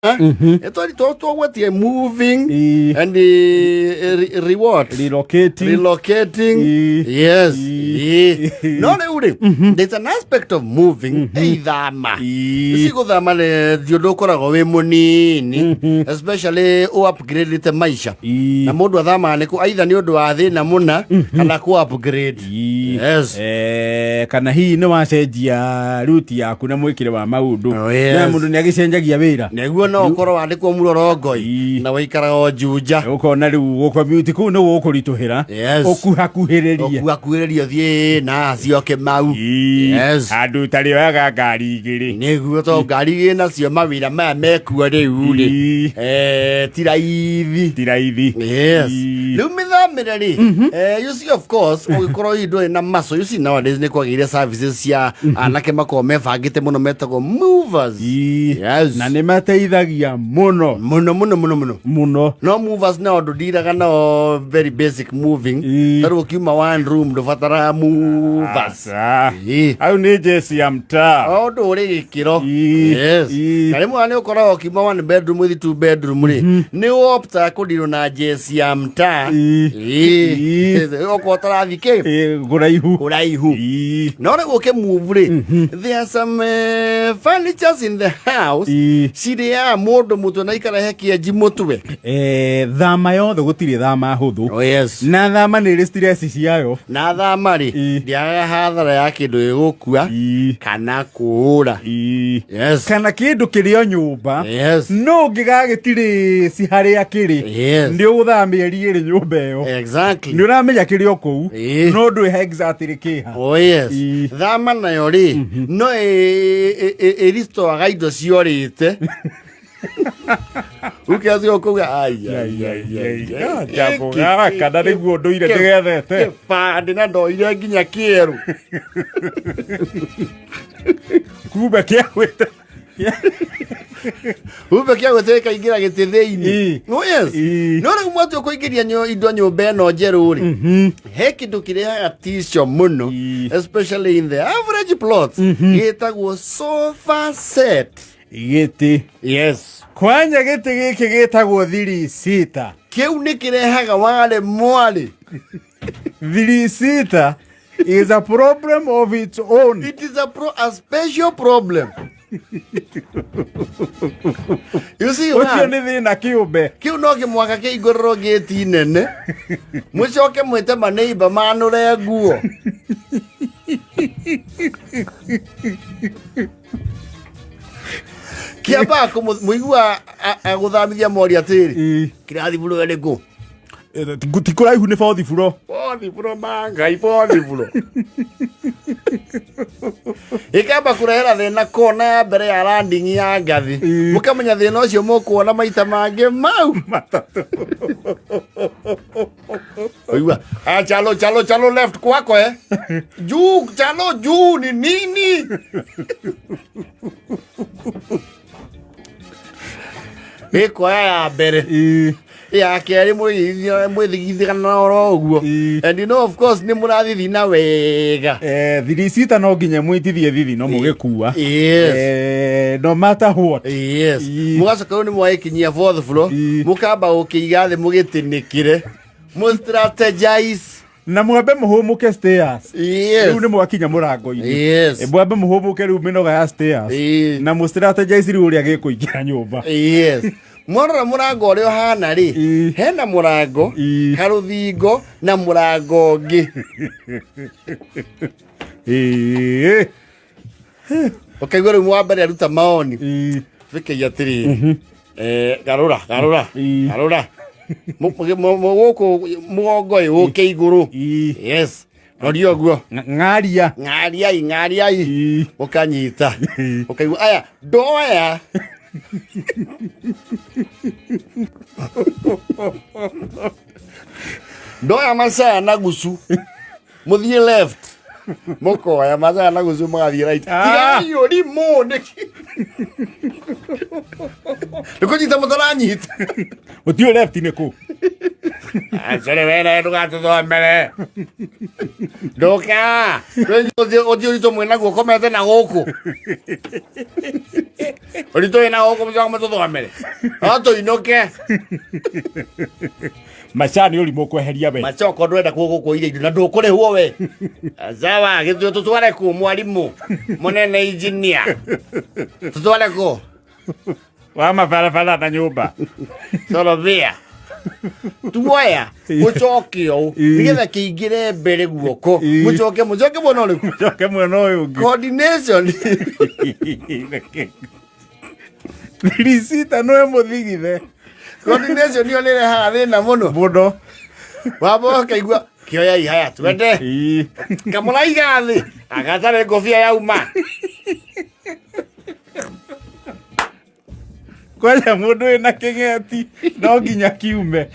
Twagwetie moving and reward relocating. Relocating. Yes. No rĩu rĩ, there's an aspect of moving, ithama. Ici gũthama nĩ ti ũndũ ũkoragwo wĩ mũnini, especially ũ upgrade maisha. Na mũndũ athamaga nĩ either nĩ ũndũ wa thĩna mũna kana kũ upgrade. Yes. Kana hihi nĩ wacenjia ruti yaku na mwĩkĩre wa maũndũ. Oh, yes. Na mũndũ nĩ agĩcenjagia wĩra. Nĩguo no ũkorwo wandĩkwo mũrorongoi na waikaraga o Juja. Ũkona rĩu gũkomuti kũu nĩ gũkũritũhĩra. Ũkuhakuhĩrĩrie. Ũkuhakuhĩrĩria ũthiĩ na acioke mau. Yes. Handũ ũtarĩoyaga ngari igĩrĩ. Nĩguo, to ngari igĩrĩ nacio mawĩra maya mekuo rĩu rĩ, ti raithi. Ti raithi. Yes. Rĩu mĩthamĩre rĩ, you see, of course ũgĩkorwo hihi ndũrĩ na muscle, you see, nowadays nĩ kwagĩire services cia anake makoragwo mebangĩte mũno metagwo movers. Yes. Na nĩ mateithagia mũno. Mũno mũno mũno mũno. Mũno. No movers nao ndũndiraga nao very basic moving. Tarĩu ũkiuma one room ndũbataraga movers. Aca. Au nĩ jesi ya mtaa. O ũndũ ũrĩ gĩkĩro. Yes. Na rĩmwe nĩ ũkoraga ũkiuma one bedroom ũthiĩ two bedroom rĩ, nĩ wopta kũndirwo na jesi ya mtaa. Okorwo ũtarathiĩ kĩ Kũraihu. Kũraihu. No rĩu ũkĩmove rĩ, there are some furnitures in the house cirĩaga mũndũ mũtwe na ikarehe kĩenji mũtwe. Thama yothe gũtirĩ thama hũthũ. Oh, yes. Na thama nĩ ĩrĩ stress ciayo. Na thama rĩ, ndĩagaga hathara ya kĩndũ gĩgũkua kana kũũra. Yes. Kana kĩndũ kĩrĩ o nyũmba. Yes. No ũngĩgagĩtirĩci harĩa kĩrĩ, nĩ ũgũthaa mĩeri 2 nyũmba ĩyo. Nĩ ũramenya kĩrĩ o kũu, no ndwĩ exactly kĩha. Oh, yes. Thama nayo rĩ, no ĩristoaga indo ciorĩte ukiacio kuga ai ai ai ai. Jambo gaka na nĩguo ndũire ndĩgethete. Kĩbandĩ na ndoire nginya kĩerũ. Kumbe kĩagwĩte. Kumbe kĩagwĩte gĩkaingĩra gĩtĩ thĩinĩ. Oh, yes. No rĩu mwatue kũingĩria indo nyũmba ĩno njerũ rĩ, he kĩndũ kĩrehaga tisho mũno, especially in the average plots, gĩtagwo sofa set. Gĩtĩ. Yes. Kwanja gĩtĩ gĩkĩ gĩtagwo three seater. Kĩu nĩ kĩrehaga warĩ mwarĩ. Three seater is a problem of its own. It is a special problem. You see, ũcio one, nĩ thĩna kĩũmbe. Kĩu no kĩmwaka kĩingũrĩrwo gĩti nene, mũcoke mwĩte maneiba manũre nguo. Kĩambaga mũigua agũthamithia mori atĩrĩ, kĩrathi buro ĩrĩkũ? Ti kũraihu, nĩ fourth floor. Fourth floor, mangai, fourth floor ĩkamba kũrehera thĩna kona ya mbere ya landing ya ngathi. Mũkamenya thĩna ũcio mũkuona maita mangĩ mau 3. Oigua, ah, chalo chalo chalo left kwako, eh juu, chalo juu ni nini? Gĩkoya ya mbere, ya kerĩ mwĩthigithana oro ũguo. And you know, of course nĩ mũrathithina wega. Three seater no nginya mwĩtithie thithi no mũgĩkua. Yes. No matter what. Yes. Mũgacoka rĩu nĩ mwagĩkinyia fourth floor, mũkamba gũkĩiga thĩ mũgĩtĩnĩkĩre, mũ strategize. Na mwambe mũhũmũke stairs. Yes. Rĩu nĩ mwakinya mũrango-inĩ. Yes. Mwambe mũhũmũke rĩu mĩnoga ya stairs. Na mũ strategize rĩu ũrĩa gĩkũingĩra nyũmba. Yes. Mwarora mũrango ũrĩa ũhana rĩ, hena mũrango, karũthingo na mũrango ũngĩ. Ũkaigua rĩu wa mbere aruta maoni. Thikĩria atĩrĩrĩ. Garũra, garũra, garũra. Gũkũ mũgongo ĩ ũke igũrũ. Yes. Roria ũguo. Ng'aria. Ng'ariai, ng'ariai. Ũkanyita. Ũkaigua aya, ndoya. Ndoya macaya na gucu. Mũthiĩ left. Mũkoya macaya na gucu mũgathiĩ right. Tigai ũrimũ nĩkĩ? Nĩ kũnyita mũtaranyita. Ũtiũĩ left nĩ kũ? Acere wena ndũgatũthomere. Ndũka. Ũthiĩ ũritũ mwĩna guoko mete na gũkũ. Ũritũ wĩna gũkũ mũcoka mũtũthomere. No tũinũke. Maca nĩ ũrimũ kweheria we. Macoko ndwenda kũgũkũire indo na ndũkũrĩhwo we. Sawa, gĩthuĩ tũtware kũ mwarimũ mũnene engineer. Tũtware kũ? Wa mabarabara na nyũmba. Sorobia. Tuoya mũcoke ũũ nĩgetha kĩingĩre mbere guoko. Mũcoke mũcoke mwena ũrĩkũ? Coke mwena ũyũ ũngĩ. Coordination. Risita no ĩmũthigithe. Coordination ĩyo nĩ ĩrehaga thĩna mũno. Mũno. Wamba ũkaigua kĩoyai haya twende. Kamũraiga thĩ agatarĩ ngũbia yauma. Kwanja mũndũ wĩna kĩng'eti no nginya kiume.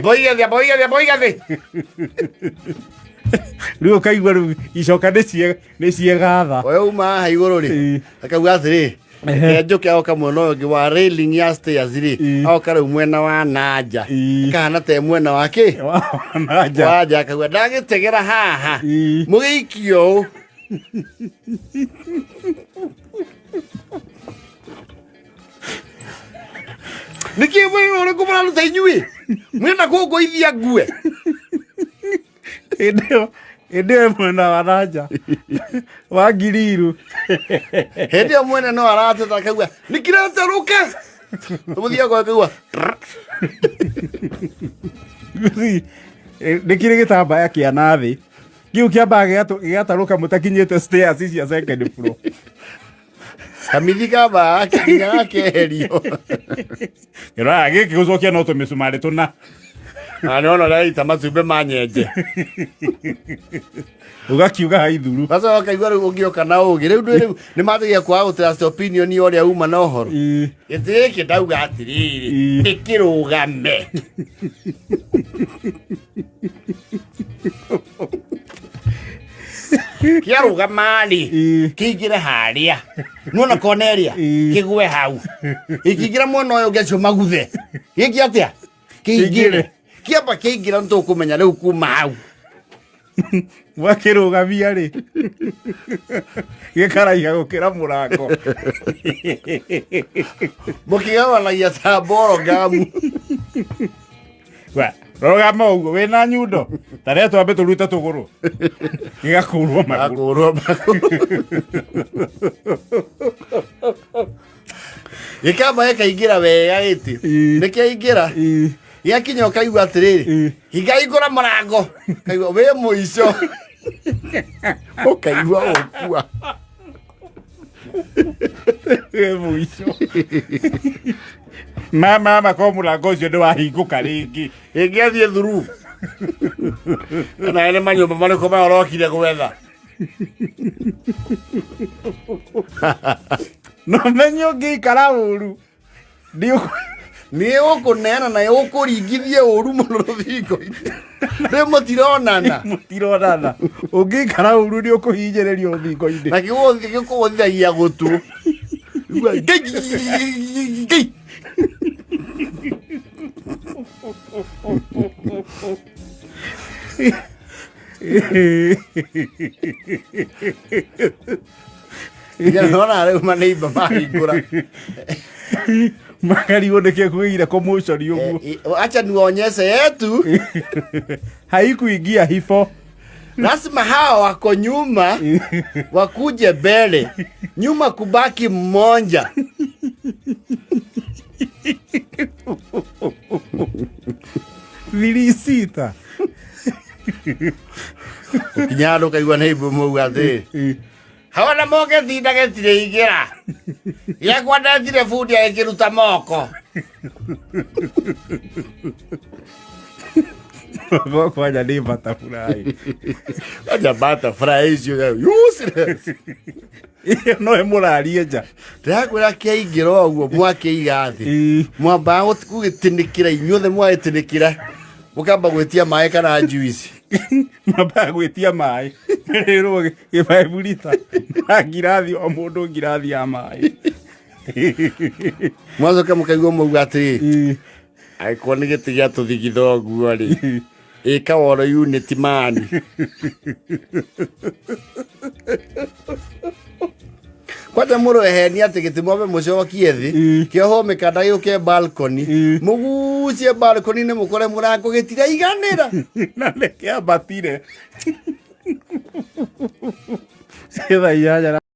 Boiga thĩ, boiga thĩ, boiga thĩ. Rĩu ũkaigua rĩu icoka nĩ ciegatha. Ũyũ uma haha igũrũ rĩ akauga atĩrĩ reke njũke oka mwena ũyũ ũngĩ wa railing ya stairs rĩ oka rĩu mwena wa na nja akahana ta e mwena wa kĩ Wa nja. Wa nja akauga ndagĩtegera haha mũgĩikio ũũ. Nĩkĩ mwĩra ũrĩkũ mũraruta inyuĩ mwĩna kũngũithia ngue? Hĩndĩ ĩyo mwena wa nanja wa ngiriru. Hĩndĩ ĩyo mwene no arateta akauga nĩkĩratarũka mũthiaga akaigua. Nĩ kĩrĩ gĩtambaya kĩa nathĩ kĩu kĩambaga gĩgatarũka mũtakinyĩte stairs cia second floor. Kamithi kamba nginya gakeherio. Kĩroraga gĩkĩ gũcokia no tũmĩcumarĩ tũna. Na nĩ ona ũraita matumbĩ ma nyenje. Ũgakiuga haithuru. Sasa wakaigua rĩu ũngĩoka na ũgĩ rĩu ndwĩ rĩu nĩ mategia kwaga gũtrust opinion ya ũrĩa uma na ũhoro. Gĩtĩ gĩkĩ ndauga atĩrĩrĩ nĩkĩrũgame. Kĩarũgama-rĩ kĩingĩre harĩa nĩwona kona ĩrĩa kĩgwe hau gĩkĩingĩra mwena ũyũ ũngĩ acio maguthe gĩkĩ atĩa kĩingĩre kĩamba kĩingĩra nĩ tũkũmenya rĩu kuma hau. Mwakĩrũgamia rĩ gĩkaraiha gũkĩra mũrango. Mũkĩgabanagia ta mboro ngamu. We, rũgama ũguo wĩna nyundo ta rĩa twambe tũrute tũgũrũ gĩgakũrwo magũrũ. Gakũrwo magũrũ gĩkamba gĩkaingĩra wega gĩtĩ nĩkĩaingĩra gĩakinya ũkaigua atĩrĩrĩ hingahingũra mũrango ũkaigua wĩ mũico ũkaigua ũkua. Wĩ mũico mama ko mũrango ũcio nĩ wahingũka rĩngĩ. Ĩngĩ athiĩ thuru kana nĩ manyũmba marĩkũ maya ũrokire gwetha. No menye ũngĩikara ũru nĩ ũkũneana na ũkũringithie ũru mũno rũthingo-inĩ rĩ mũtironana. Mũtironana ũngĩikara ũru nĩ ũkũhinyĩrĩrio rũthingo-inĩ. Na gĩkũgũthithagia gũtũ. Ngai, ngai. Nona rĩu maneiba mahingũra. Makarigwo nĩkĩ kũgĩire commotion ũguo. Acha niwaonyeshe yetu. Haikuingia hifo. Lazima hawa wako nyuma wakuje mbele, nyuma kubaki mmoja. 3 6. Ũkinya handũ ũkaigua neighbor mauga atĩrĩ hawana moke tinda gĩtirĩ ingĩra gĩakwa ndetire bundi agĩkĩruta moko. Kwanja nĩ butterfly. Kwanja butterfly icio useless. Ĩyo no ĩmũrarie nja. Ndĩrakwĩra kĩaingĩra ũguo mwakĩiga thĩ mwambaga gũgĩtĩnĩkĩra inyuothe mwagĩtĩnĩkĩra mũkamba gwĩtia maĩ kana juice. Mwambaga gwĩtia maĩ rĩrwo gĩ 5 lita na ngirathi o mũndũ ngirathi ya maĩ. Mwacoka mũkaigua mauga atĩrĩ angĩkorwo nĩ gĩtĩ gĩa tũthigitha ũguo rĩ Ĩkaworo unit man. Kwanja mũrũ ehenia atĩ gĩtĩ mwambe mũcokie thĩ. Kĩohwo mĩkanda gĩũke balcony. Mũgucie balcony nĩ mũkore mũrango gĩtiraiganĩra. Na nĩ kĩambatire. Thaa 8 na